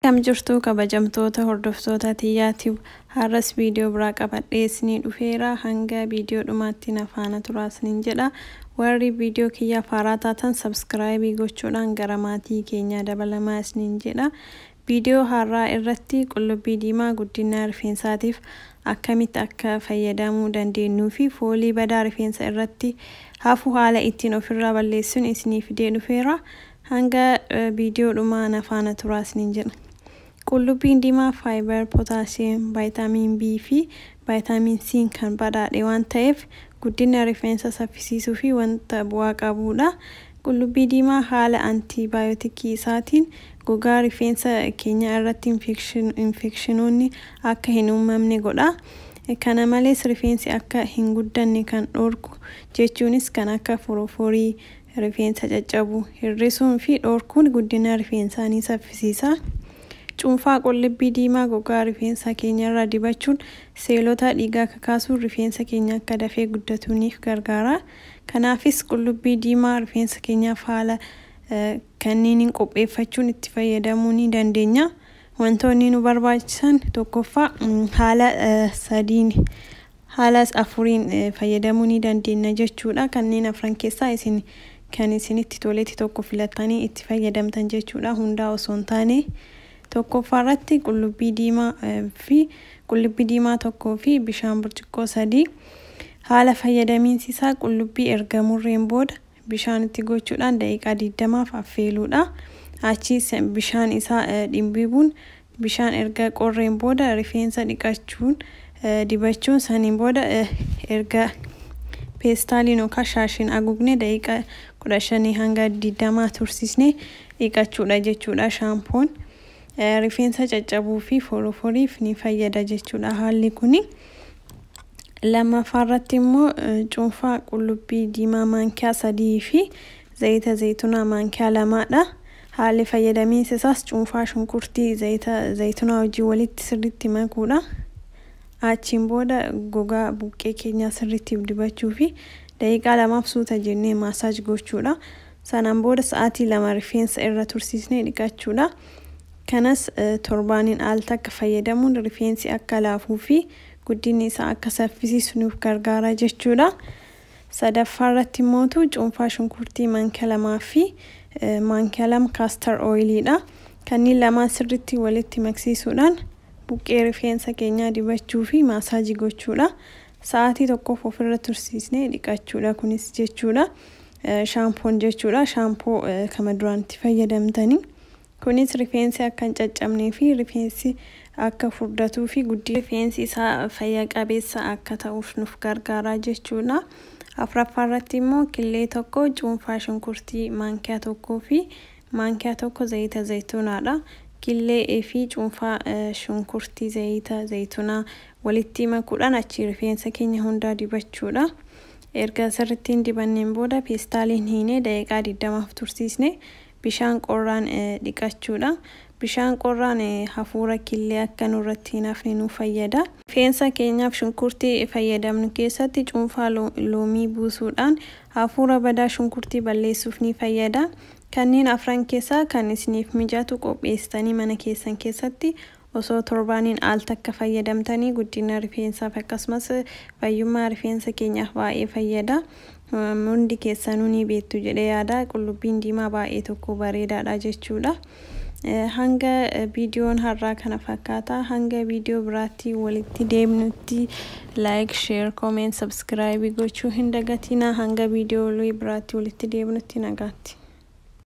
Akkam jirtu kabajamtoota hordoftoota Tiyyaa Har'as viidiyoo biraa qabadhee isinii dhufeera. Hanga viidiyoo dhumaatti na faana turaa isiniin jedha. Warri viidiyoo kiyyaaf haaraa taatan subscribe gochuudhaan gara maatii keenyaa dabalamaa isiniin jedha. Viidiyoo har'aa irratti qullubbii diimaa guddina rifeensaatiif akkamitti akka fayyadamuu dandeenyuu fi foolii badaa rifeensa irratti hafu haala ittiin ofirraa balleessuun isinii fidee dhufeera. Hanga viidiyoo dhumaa na faana turaa isiniin jedha. Qullubbiin diimaa fiber, potassium, vitamin B fi vitamin C kan badhaadhe waan ta'eef guddina rifeensa saffisiisuu fi wanta bu'aa qabudha. Qullubbii diimaa haala antibiotic isaatiin gogaa rifeensa keenya irratti infekshinoonni akka hin uumamne godha. Kana malees rifeensi akka hin guddanne kan dhorku, jechuunis kan akka foroforii, rifeensa caccabu hir'isuun fi dhorkuun guddina rifeensaa ni saffisiisa. Cuunfaa qullubbii diimaa gogaa rifeensa keenya irra dibachuun seelota dhiigaa kakaasuun rifeensa keenya akka dafee guddatu ni gargaara. Kanaafis qullubbii diimaa rifeensa keenyaaf haala kanneeniin qopheeffachuun itti fayyadamuu ni dandeenya. Wantoonni nu barbaachisan tokkoffaa, haala sadiin, haala afuriin fayyadamuu ni dandeenya jechuudha. Kanneen afran keessaa isin kan isinitti toletti tokko filattanii itti fayyadamtan jechuudha. Hundaa osoo hin taane, tokkoffaa irratti qullubbii diimaa fi qullubbii diimaa tokkoo fi bishaan burcuqqoo 3. Haala fayyadamiinsi isaa, qullubbii erga murreen booda bishaan itti gochuudhaan daqiiqaa 20f affeeluudha. Achiis bishaan isaa dhimbiibuun, bishaan erga qorreen booda rifeensa dhiqachuun dibachuun, saniin booda erga peestaaliin yookaan shaashiin haguugnee daqiiqaa 15 hanga 20 tursiisnee dhiqachuudha jechuudha shaampoon. Rifeensa caccabuu fi foroforiif ni fayyada jechuudha haalli kuni. Lammaffaa irratti immoo cuunfaa qullubbii diimaa maankiyaa 3 fi zayita zaytunaa maankiyaa 2dha. Haalli fayyadamiinsa isaas, cuunfaa shunkurtii zayita zaytunaa wajjin walitti sirriitti makuudha. Achiin booda gogaa buqqee keenyaa sirriitti dibachuu fi daqiiqaa 2f suuta jennee massage gochuudha. Sanaan booda sa'aatii 2 rifeensa irra tursiisnee dhiqachuudha. Kanas torbaaniin al takka fayyadamuun rifeensi akka laafuu fi guddinni isaa akka saffisiisu nuuf gargaara jechuudha. Sadaffaa irratti immootu cuunfaa shunkurtii maankiyaa 2 fi maankiyaa 2 castor oiliidha. Kanneen lamaan sirriitti walitti maksiisuudhaan buqqee rifeensa keenyaa dibachuu fi massage gochuudha. Sa'aatii tokkoof ofirra tursiisnee dhiqachuudha kunis jechuudha. Shaampoon jechuudha. Shaampoo kama duraan itti fayyadamtanii. Kunis rifeensi akka hin caccabnee fi rifeensi akka furdatuu fi guddina rifeensi isaa fayya qabeessa akka ta'uuf nuuf gargaara jechuudha. Afuraffaa irratti immoo killee tokko cuunfaa shunkurtii maankiyaa 1 fi maankiyaa 1 zayita zayituunaadha. Killee fi cuunfaa shunkurtii zayita zayituunaa walitti makuudhaan achi rifeensa keenya hundaa dibachuudha. Erga sirriitti dibanneen booda peestaaliin hiinee daqiiqaa 20f tursiisnee bishaan qorraan dhiqachuudha. Bishaan qorraan hafuura killee akka nurratti hin hafne nu fayyada. Rifeensa keenyaaf shunkurtii fayyadamnu keessatti cuunfaa loomii buusuudhaan hafuura badaa shunkurtii balleessuuf ni fayyada. Kanneen afran keessaa kan isiniif mijatu qopheessitanii mana keessan keessatti osoo torbaaniin al takka fayyadamtanii guddina rifeensaaf akkasumas fayyummaa rifeensa keenyaaf baay'ee fayyada. Hundi keessanuu ni beektu jedhee yaada. Qullubbiin diimaa baay'ee tokko bareedaadha jechuudha. Hanga viidiyoon har'aa kana fakkaata. Hanga viidiyoo biraatti walitti deemnutti like, share, comment, subscribe gochuu hin dagatinaa. Hanga viidiyoo biraatti walitti deemnutti nagaatti.